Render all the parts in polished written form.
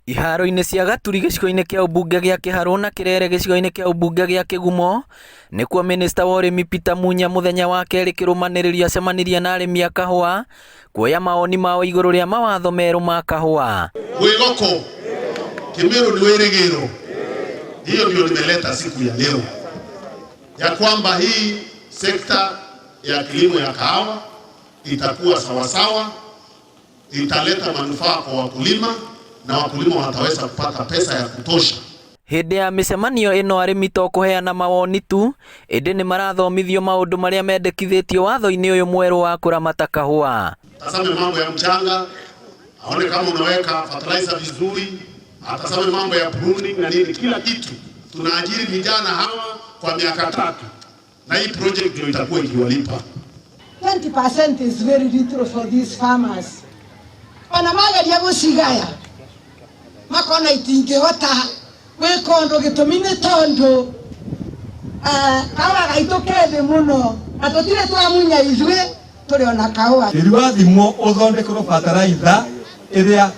Iharo-inĩ cia Gaturi gĩcigo-inĩ kĩa ũmbunge gĩa Kĩharũ na Kĩrere gĩcigo-inĩ kĩa ũmbunge gĩa Kĩgumo nĩkuo mĩnĩsta wa ũrĩmi Peter Munya mũthenya wa kerĩ kĩrũmanĩrĩrio acemanirie na arĩmi a kahũa kuoya mawoni mao igũrũ rĩa mawatho merũ ma kahũa. Mwĩgoko Kĩmĩrũ ni wĩrĩgĩro. Hiyo ndio nimeleta siku ya leo, ya kwamba hii sekta ya kilimo ya kahawa itakuwa sawasawa, italeta manufaa kwa wakulima na wakulima wataweza kupata pesa ya kutosha. Hĩndĩ ya mĩcemanio ĩno arĩmi to kũheana mawoni tu, ĩndĩ nĩ marathomithio maũndũ marĩa mendekithĩtio watho-inĩ ũyũ mwerũ wa kũramata kahũa. Tazame mambo ya mchanga, aone kama unaweka fertilizer vizuri, atazame mambo ya pruning na nini, kila kitu. Tunaajiri vijana hawa kwa miaka 3 na hii project ndio itakuwa ikiwalipa. 20% is very little for these farmers. Ona mageria gucigaya makona itingihota gwika undu gitumi ni tondu kaua gaitu ke thi muno na tutire twamunya ithuĩ tũrĩ ona kaũa. Tĩri wathimwo ũthondekerwo bataraitha ĩrĩa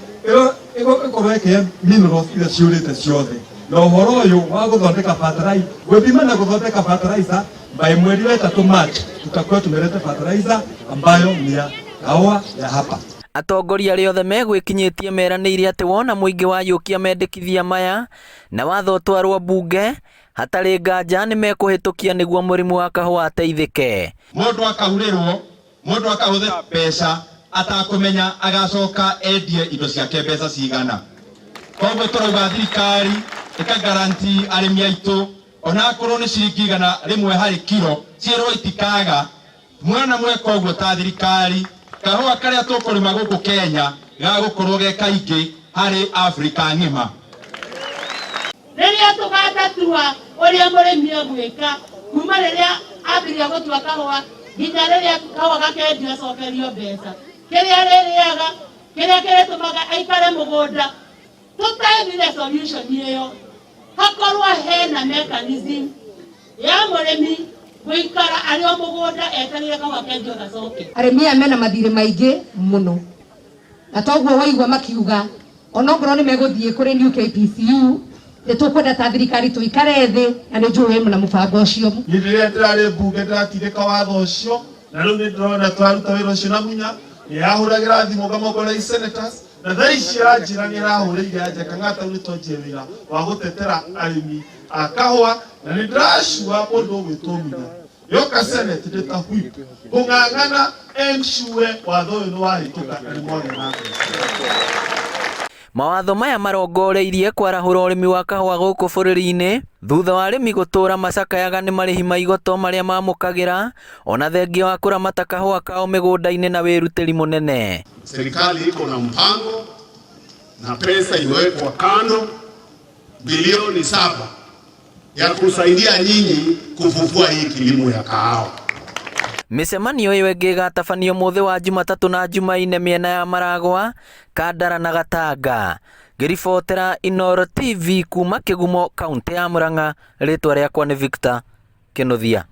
ĩgũkorwo ĩkĩhe minerals iria ciũrĩte ciothe. Na ũhoro ũyũ wa gũthondeka bataraitha, gũthima na gũthondeka bataraitha by mweri wa 3 March tutakuwa tumeleta fertilizer ambayo ni ya kaũa ya hapa. Atongoria arĩa othe megwĩkinyĩtie meranĩire atĩ wona mũingĩ wayũkia mendekithia maya na watho ũtwarwo mbunge hatarĩ nganja nĩ mekũhĩtũkia nĩguo mũrĩmi wa kahũa ateithĩke. Mũndũ akaurĩrwo, mũndũ akahũthĩra mbeca atakũmenya agacoka endie indo ciake mbeca cigana. Koguo tũrauga thirikari ĩka guarantee arĩmi aitũ onakorwo nĩ ciringi 100 harĩ kiro ciĩrwo itikaga. Mwana mweka ũguo ta thirikari kahũa karĩa tũkũrĩma gũkũ Kenya gagũkorwo ge kaingĩ harĩ Afrika ng'ima. Rĩrĩa tũgatatua ũrĩa mũrĩmi egwĩka kuma rĩrĩa ambĩrĩria gũtua kahũa nginya rĩrĩa kahũa gakendio acokerio mbeca, kĩrĩa arĩrĩaga, kĩrĩa kĩrĩtũmaga aikare mũgũnda, tũtaethire solution ĩyo hakorwo hena mechanism ya mũrĩmi gũikara arĩ o mũgũnda etereire kahũa kendio gacoke. Arĩmi aya mena mathirĩ maingĩ mũno na toguo waigua makiuga onokorwo nĩ megũthiĩ kũrĩ New KPCU nĩ tũkwenda ta thirikari tũikare thĩ na nĩ njũĩ na mũbango ũcio. Hĩndĩ ĩrĩa ndĩrarĩ mbunge ndĩratindĩka watho ũcio na rĩu nĩ ndĩrona twaruta wĩra ũcio na Munya nĩ ahũragĩra thimũ ngamũkora senators na thaa ici aranjĩra nĩ arahũrĩire anja Kang'ata rĩu nĩ twanjie wĩra wa gũtetera arĩmi a kahũa na nĩ ndĩracua mũndũ ũgwĩtwo Munya yoka senate ndĩ ta whip kũng'ang'ana ensure watho ũyũ nĩ wahĩtũka na nĩ mwagĩa na mbeca. Mawatho maya marongoreirie kwarahũra ũrĩmi wa kahũa gũkũ bũrũri-inĩ thutha wa arĩmi gũtũra macakayaga nĩ marĩhi ma igoto marĩa mamũkagĩra ona thengia wa kũramata kahũa kao mĩgũnda-inĩ na wĩrutĩri mũnene. Serikali iko na mpango na pesa imewekwa kando bilioni 7 ya kusaidia nyinyi kufufua hii kilimo ya kahawa. Mĩcemanio ĩyo ĩngĩ ĩgatabanio mũthĩ wa Jumatatũ na Jumaine mĩena ya Maragwa, Kandara na Gatanga. Ngĩribotera Inooro TV kuma Kĩgumo, kaunti ya Murang'a, rĩtwa rĩakwa nĩ Victor Kĩnuthia.